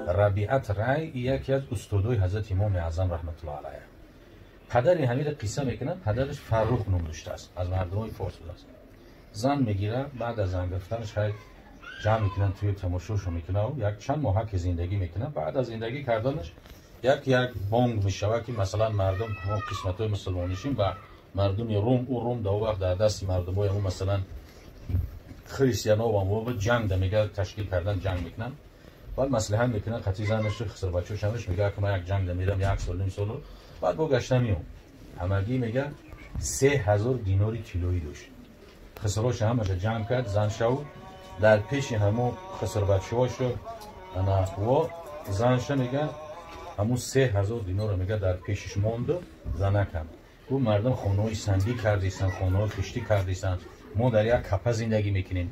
Рабиат Рай яке аз устодои ҳазрати Имоми Аъзам раҳматуллоҳи алайҳ. Падари ҳамира қисса мекунад, падараш Фаррух ном доштааст, аз мардумои форс будааст. Зан мегирад, баъд аз зан гирифтанаш хай ҷамъ мекунанд, туи тамошошо мекунад, як чанд моҳа ки зиндагӣ мекунад, баъд аз зиндагӣ карданаш як бонг мешавад, ки масалан мардум қисматҳои мусулмонишин ба мардуми Рум, ӯ Рум дар вақт дар дасти мардумои ҳамун масалан христиано ва ҷанг да мега ташкил кардан ҷанг мекунанд. Баъд маслиҳат мекунанд, қатъи занаш хисрбачаҳош ҳамаш мега, ки ман як ҷанг да мерам, як сол ним сол, баъд бо гашта меом. Ҳамагӣ мега 3000 динори тиллоӣ дошт. Хисрош ҳамаша ҷамъ кард, зан шав дар пеши ҳамун хисрбачаҳошо ана во занша мега ҳамун 3000 динорро мега дар пешиш монду занакам. Гуфт мардум хонаҳои сангӣ кардисан, хонаҳои хиштӣ кардисан, мо дар як капа зиндагӣ мекунем.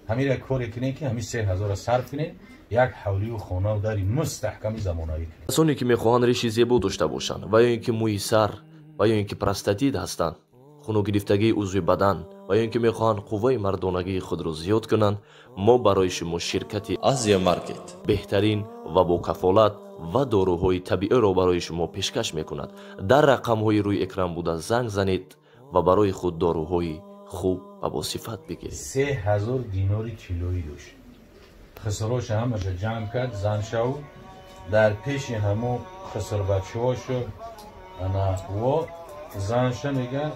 Ҳамин як коре кунем, ки ҳамин 3000-ро сарф кунем, як ҳавлию хонаву дари мустаҳками замонавӣ кунем. Касоне ки мехоҳанд риши зебо дошта бошанд ва ё ин ки мӯи сар ва ё ин ки простатит ҳастанд, хунугирифтагии узви бадан ва ё ин ки мехоҳанд қувваи мардонагии худро зиёд кунанд, мо барои шумо ширкати Азия Маркет беҳтарин ва бо кафолат ва доруҳои табииро барои шумо пешкаш мекунад. Дар рақамҳои рӯи экран буда занг занед ва барои худ доруҳои хуб ва босифат бигиред. 3000 динори тиллоӣ дошт. Хисрош ҳамаша ҷамъ кард, зан шав дар пеши ҳамун хисрбачаҳошо ана во занша мега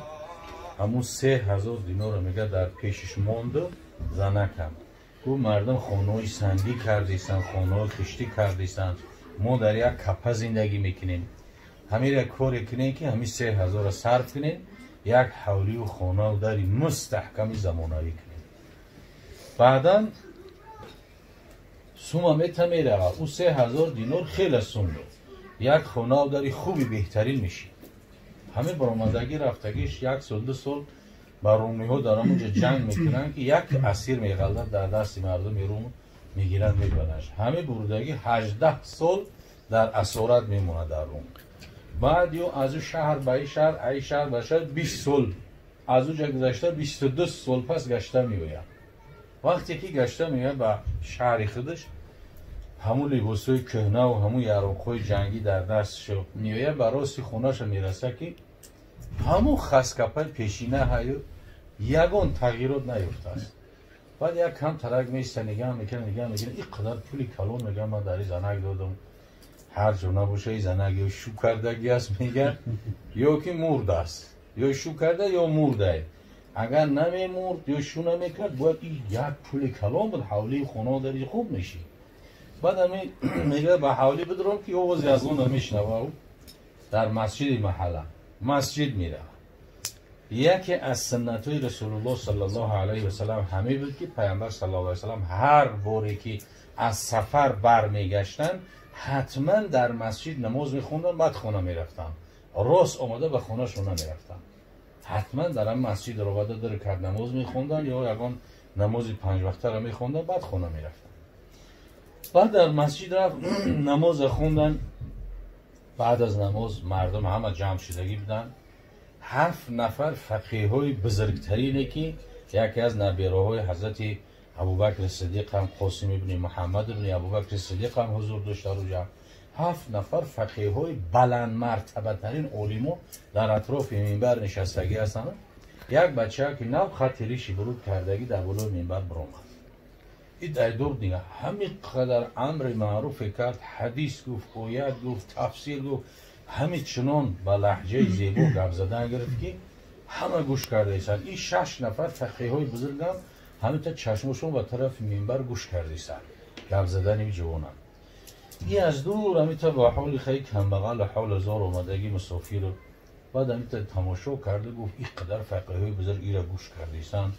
ҳамун 3000 динорро мега дар пешиш монду занакам. Гуфт мардум хонаҳои сангӣ кардисан, хонаҳои хиштӣ кардисан, мо дар як капа зиндагӣ мекунем. Ҳамин як коре кунем, ки ҳамин 3000-ро сарф кунем, як ҳавлию хонаву дари мустаҳками замонавӣ кунем. Баъдан сума мета меравад, ӯ 3000 динор хеле сум буд, як хонаву дари хуби беҳтарин мешид. Ҳамин баромадагӣ рафтагиш як сол ду сол ба румиҳо дар ҳамонҷо ҷанг мекунанд, ки як асир меғалдад дар дасти мардуми Рум, мегиранд, мебаранд. Ҳамин бурдагӣ 18 сол дар асорат мемонад дар Рум. Баъд ё аз ӯ шаҳр ба ин шаҳр, ай шаҳр ба шаҳр 20 сол аз ӯ ҷа гузашта 22 сол пас гашта меояд. Вақте ки гашта меояд ба шаҳри худаш, ҳамун либосҳои кӯҳнаву ҳамун яроқҳои ҷангӣ дар дастшо меояд, ба рости хонаша мераса, ки ҳамун хаскапаи пешина ҳаю ягон тағйирот наёфтааст. Баъд як кам тарак меиста, нигаҳ мекунад, нигаҳ мекунад, ин қадар пули калон мега ман дар ин занак додам, ҳар ҷо набоша ин занак ё шу кардагӣ аст мега, ё ки мурд аст, ё шу карда ё мурдае. Агар намемурд ё шу намекард, бояд ин як пули калон буд, ҳавлии хона дари хуб мешид. Баъд ҳамин мега ба ҳавлӣ бидурам, ки овози аз он намешнава, дар масҷиди маҳалла масҷид меравад. Яке аз суннатҳои Расулуллоҳ саллаллоҳу алайҳи васаллам ҳамин буд, ки Пайғамбар саллаллоҳу алайҳи васаллам ҳар боре ки аз сафар бармегаштанд, ҳатман дар масҷид намоз мехонданд, баъд хона мерафтанд. Рост омада ба хонашон намерафтанд. Ҳатман дар ҳам масҷид ровада ду ракат намоз мехонданд ё ягон намози панҷвақтаро мехонданд, баъд хона мерафтанд. Баъд дар масҷид рафт, намоза хонданд. Баъд аз намоз мардум ҳама ҷамъ шудагӣ буданд. 7 нафар фақиҳҳои бузургтарине, ки яке аз набераҳои ҳазрати Абубакри Сиддиқ ҳам, Қосим ибни Муҳаммад ибни Абубакри Сиддиқ ҳам ҳузур дошт дар уҷа. 7 нафар фақиҳҳои баландмартабатарин олимо дар атрофи минбар нишастагӣ ҳастанд. Як бача ки нав хатти риши буруд кардагӣ дар болои минбар биромад. Ин дайдур дига ҳамин қадар амри маъруфе кард, ҳадис гуфт, оят гуфт, тафсир гуфт, ҳамин чунон ба лаҳҷаи зебо гап задан гирифт, ки ҳама гӯш кардаистанд. Ин 6 нафар фақиҳҳои бузургам ҳаминта чашмошон ба тарафи минбар гӯш кардаистанд гап задани ҷавонам. Ин аз дур ҳаминта ба ҳоли хеле камбағалу ҳоли зор омадагӣ мусофиру баъд ҳаминта тамошо карда гуфт, ин қадар фақиҳҳои бузург ира гӯш кардаистанд,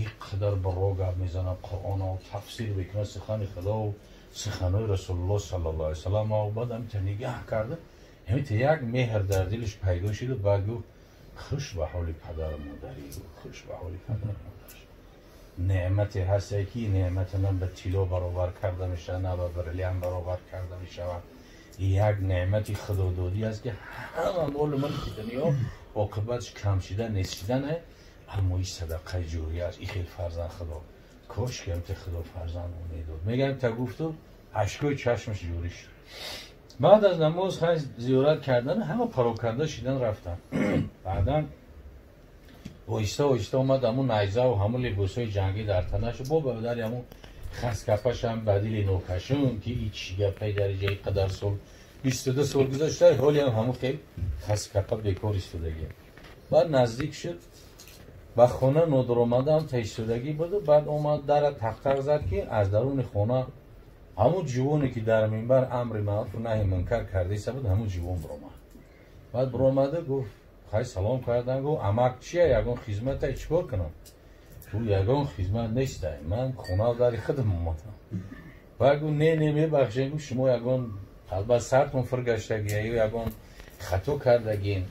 ин қадар ба роҳ гап мезанад, Қуръоно тафсир мекунад, сухани Худову суханои Расулуллоҳ саллаллоҳу алайҳи васаллам. Баъд ҳаминта нигаҳ карда, ҳаминта як меҳр дар дилаш пайдо шуд, баъд гуфт хуш ба ҳоли падару модарӣ, хуш ба ҳоли падару модараш. Неъмате ҳасте, ки неъмата на ба тилло баробар карда мешавад, на ба бриллиант баробар карда мешавад. Як неъмати худододӣ аст, ки ҳама молу мулки дунё оқибатш кам шидан, нест шидане, аммо ин садақаи ҷория аст. Ин хел фарзанд Худо Кош ки ҳамта Худо фарзанд медод. Мегӯям та гуфту ашкои чашмаш ҷорӣ шуд. Баъд аз намоз хай зиёрат кардан ҳама пароканда шидан рафтан. Баъдан оҳиста оҳиста омад ҳамун найзаву ҳамун либосҳои ҷангӣ дар танашу бо ба дари ҳамун хаскапашам ба дили нокашун ки и чӣ гапай дариҷаи қадар сол 22 сол гузашта ҳолиам ҳамун хел хаскапа бекор истодагӣ. Баъд наздик шуд ба хона нодуромадаам та истодагӣ буду баъд омад дара тақтақ зад ки аз даруни хона ҳамун ҷувоне ки дар минбар амри маъруфу наҳи мункар кардаиста буд ҳамун ҷувон биромад. Баъд биромада гуфт хай салом кардан гуфт амак чия ягон хизмате чӣ кор кунам? Гуфт ягон хизмат нестай ман хона дари худам омадам. Баъд гуфт не не мебахшед гуфт шумо ягон албат сартон фир гаштагия ё ягон хато кардагин.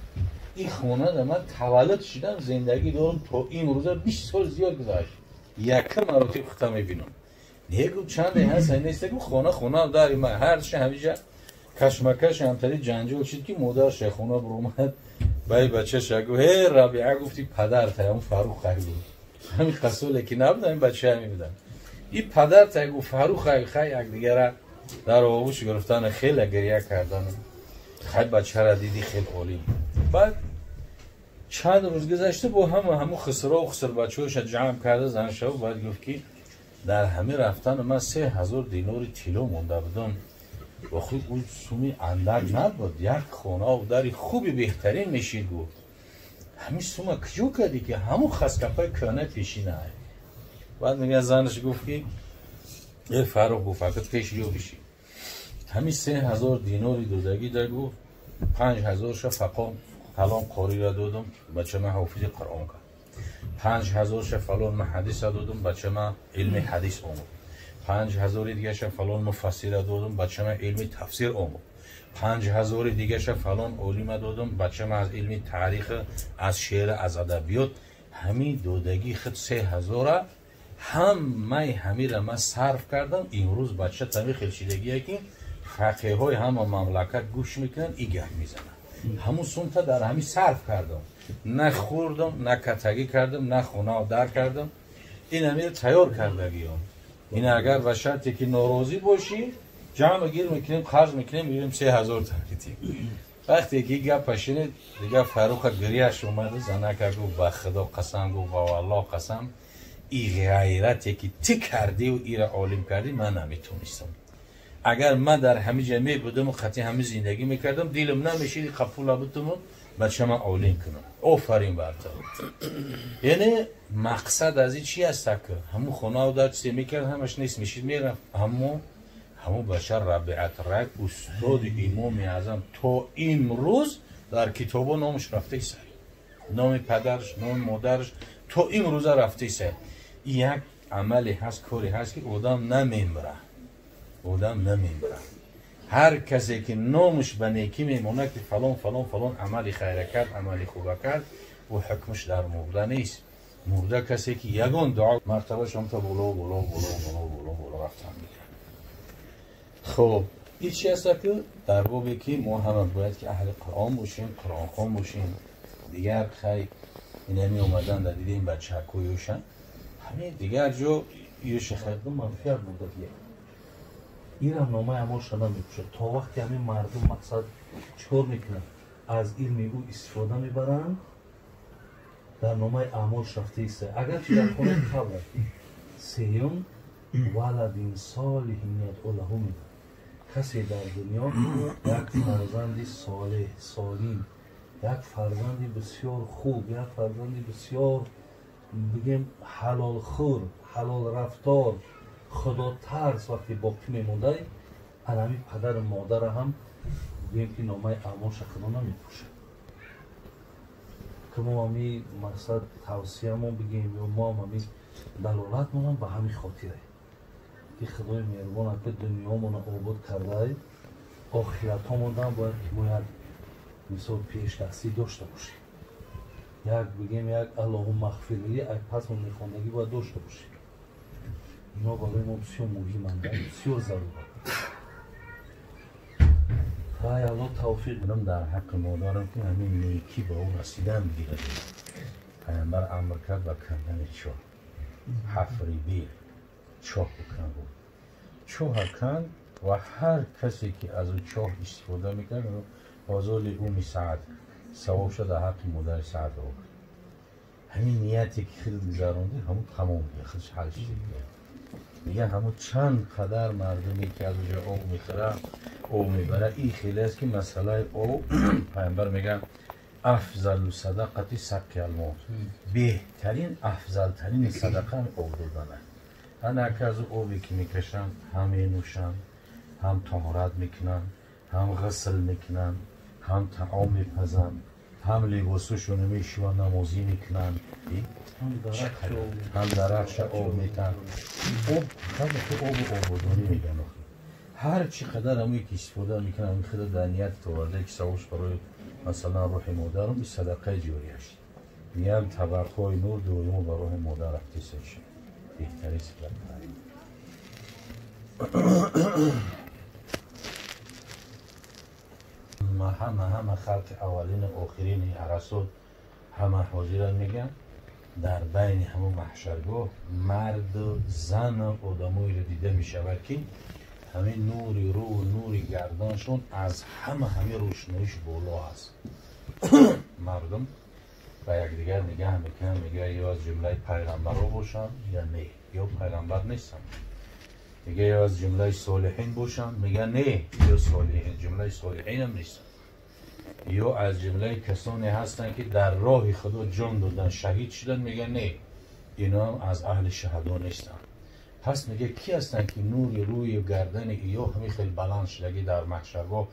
Ин хона дар ман таваллуд шудам зиндагӣ дорам то имрӯза 20 сол зиёд гузашт. Якум маротиб хута мебинам. Не гуфт чанде ҳаст нест гуфт хона хона дари ман ҳарчи ҳамиҷа кашмакаш ҳамтари ҷанҷол шуд ки модараш хона биромад баи бачаша гуфт ҳе Рабиа гуфти падар та ҳамун Фарух хай гуфт. Ҳамин қасоле ки набуд ҳамин бача ҳамин будам. И падар та гуфт Фарух хай хай якдигара дар оғӯш гирифтан хеле гиря кардан. Хай бачара диди хел олим. Баъд чанд рӯз гузашта бо ҳама ҳамун хисрову хисрбачаҳоша ҷамъ карда заншаву баъд гуфт ки дар ҳамин рафтан ман 3000 динори тилло монда будам. Охир ӯ суми андак набуд, як хонаву дари хуби беҳтарин мешид гуфт. Ҳамин сума куҷо кардӣ ки ҳамун хаскапаи кӯҳна пешина? Баъд мегӯяд занаш гуфт ки э Фарух гуфт фақат пеш ё биши. Ҳамин 3000 динори додагӣ да гуфт 5000-ша фақон фалон қориро додам, бача ман ҳофизи Қуръон кард. 5000-ша фалон муҳаддиса додам, бача ман илми ҳадис омӯхт. 5000 дигаша фалон муфассира додам, бача ман илми тафсир омӯхт. 5000 дигаша фалон олима додам, бача ман аз илми таърих, аз шеър, аз адабиёт. Ҳамин додагии худ 3000-а ҳамаи ҳамира ман сарф кардам. Имрӯз бача тами хелшидагие ки фақиҳҳои ҳама мамлакат гӯш мекунанд, и гап мезананд. Ҳамун сумта дар ҳамин сарф кардам. На хӯрдам, на катагӣ кардам, на хонав дар кардам. Ин ҳамира тайёр кардагиём. Ин агар ба шарте ки норозӣ бошӣ, ҷамъ гир мекунем, қарз мекунем, мегирем 3000 таркитем. Вақте ки гапа шинид, дигар Фаруха гиряш омада, занака гуфт ба Худо қасам, гуфт ба Аллоҳ қасам, и ғайрате ки ту кардиву ира олим кардӣ, ман наметонистам. Агар ман дар ҳамин ҷа мебудаму қатъи ҳамин зиндагӣ мекардам, дилам намешид қапула бутуму бача ман олим кунам. Офарин бар ту. Яъне мақсад аз ин чи аст ки ҳамун хонаву дар чизе мекард, ҳамаш нест мешид мерафт. Аммо ҳамун бача Рабиат Рак устоди имоми аъзам то имрӯз дар китобо номаш рафта иса. Номи падараш, номи модараш то имрӯза рафта иса. Ин як амале ҳаст, коре ҳаст ки одам намемира. Одам намемира. Ҳар касе ки номаш ба некӣ мемонад ки фалон фалон фалон амали хайра кард, амали хуба кард, ӯ ҳукмаш дар мурда нест. Мурда касе ки ягон дуо мартабаш он то боло боло боло боло боло боло рафтан мекард. Хоб, ин чи аст ки дар бобе ки мо ҳама бояд ки аҳли Қуръон бошем, қуръонхон бошем. Дигар хай инами омадан дар дидем бачаҳакоёшан ҳамин дигар ҷо ёша хайр манфиат буда дигар. Инам номаи амолша намепӯшад. То вақте ҳамин мардум мақсад чикор мекунанд, аз илми ӯ истифода мебаранд, дар номаи аъмолш рафта иста. Агарчи дар хонаи қабр сеюм валадин солиҳин ядъу лаҳу мегӯяд. Касе дар дунё як фарзанди солеҳ, солим, як фарзанди бисёр хуб, як фарзанди бисёр бигем ҳалолхӯр, ҳалолрафтор, худотарс вақте боқӣ мемондай, ан ҳамин падару модара ҳам гӯем ки номаи аъмолша Худо намепӯшад. Ки мо ҳами мақсад тавсиямон бигем ё мо ҳам ҳами далолатмонам ба ҳамин хотире ки Худои меҳрубон ака дунёмонро обод кардай, охиратҳомонам бояд ки мо як мисол пешдастӣ дошта бошем. Як бигем як Аллоҳумма ғфирли ай пасмон мехондагӣ бояд дошта бошем. Ино барои мо бисёр муҳиманд, бисёр заруранд. Хай Аллоҳ тавфиқ бидам дар ҳаққи модарам ки ҳамин некӣ ба ӯ расидан бигирад. Пайғамбар амр кард ба кандани чоҳ, ҳафри бир. чоҳ бикан гуфт. Чоҳ канд ва ҳар касе ки аз ӯ чоҳ истифода мекард, ҳозоли уми Саъд савоб шуд дар ҳаққи модари Саъд овард. Ҳамин нияте ки худат гузарондӣ, ҳамун тамом худаш ҳал шуд. Мегӯяд ҳамун чанд қадар мардуме ки аз оҷа об мехӯрад, об мебарад, ин хеле аст ки масъалаи об пайғамбар мегӯяд афзалу садақати саққи алмоъ, беҳтарин афзалтарини садақа об додан аст. Ҳар яке аз обе ки мекашанд, ҳам менӯшанд, ҳам таҳорат мекунанд, ҳам ғусл мекунанд, ҳам таом мепазанд, ҳам либосашонро мешӯянд, намозӣ мекунанд, ҳам дарахтша об метаҳанд. Об фақат обу ободонӣ мегӯянд. Ҳар чӣ қадар ҳамое ки истифода мекунанд, ҳамин худо дар ният оварда ки савобш барои масалан рӯҳи модарам, ин садақаи ҷория шуд. Мегӯянд табақҳои нур доимо ба рӯҳи модар рафтиса шуд. Беҳтарин садақа. Ҳама халқи аввалину охирини арасот ҳама ҳозиранд, мегӯянд дар байни ҳамон маҳшаргоҳ марду зану одамоеро дида мешавад ки ҳамин нури рӯ, нури гарданшон аз ҳама ҳамин рӯшноиш боло аст. Мардум ба якдигар нигаҳ мекунанд, мегӯяд ё аз ҷумлаи пайғамбарҳо бошанд ё не, ё пайғамбар нестанд. Мегӯяд ё аз ҷумлаи солиҳин бошанд, мегӯяд не, ё солиҳин, ҷумлаи солиҳинам нестанд. Ё аз ҷумлаи касоне ҳастанд ки дар роҳи Худо ҷон додан, шаҳид шуданд, мегӯяд не, иноам аз аҳли шаҳадо нестанд. Пас мегӯяд ки ҳастанд ки нури рӯи гардани иё ҳамин хел баланд шудагӣ дар маҳшаргоҳ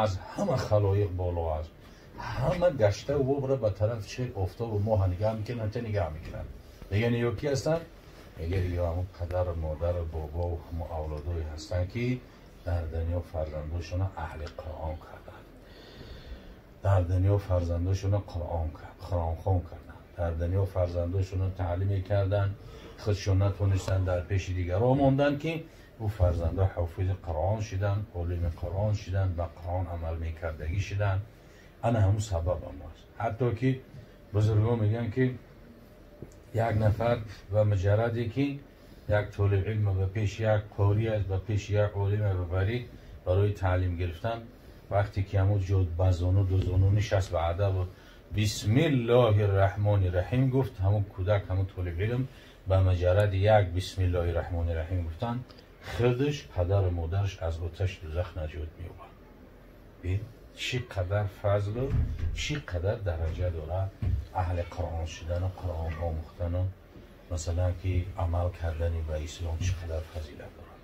аз ҳама халоиқ боло аст. Ҳама гашта вобра ба тарафи чеҳ офтобу моҳ нигаҳ мекунанд, та нигаҳ мекунанд. Мегӯянд ё ки ҳастанд? Мегӯяд ё ҳамун падару модару бобову ҳамун авлодое ҳастанд ки дар дунё фарзандошонро аҳли Қуръон карданд, дар дунё фарзандошонро қуръонхон карданд, дар дунё фарзандошонро таълим мекарданд, худшон натонистанд дар пеши дигарон монданд ки ӯ фарзандо ҳофизи Қуръон шуданд, олими Қуръон шуданд, ба Қуръон амал мекардагӣ шуданд. Ана ҳамун сабабам аст. Ҳатто ки бузургон мегӯянд ки як нафар ба муҷарраде ки як толиб илм ба пеши як қорӣ аст, ба пеши як олим бабарӣ барои таълим гирифтан, вақте ки ҳамун ҷо ба зону ду зону нишаст ба адаб бисмиллоҳи рраҳмони рраҳим гуфт, ҳамун кӯдак, ҳамун толиб илм ба муҷарради як бисмиллоҳи рраҳмони рраҳим гуфтан, худаш падару модараш аз оташи дӯзах наҷот меёбад. Чӣ қадар фазлу чӣ қадар дараҷа дорад аҳли Қуръон шудану Қуръон омӯхтану масалан ки амал кардани ба ислом чӣ қадар фазилат дорад.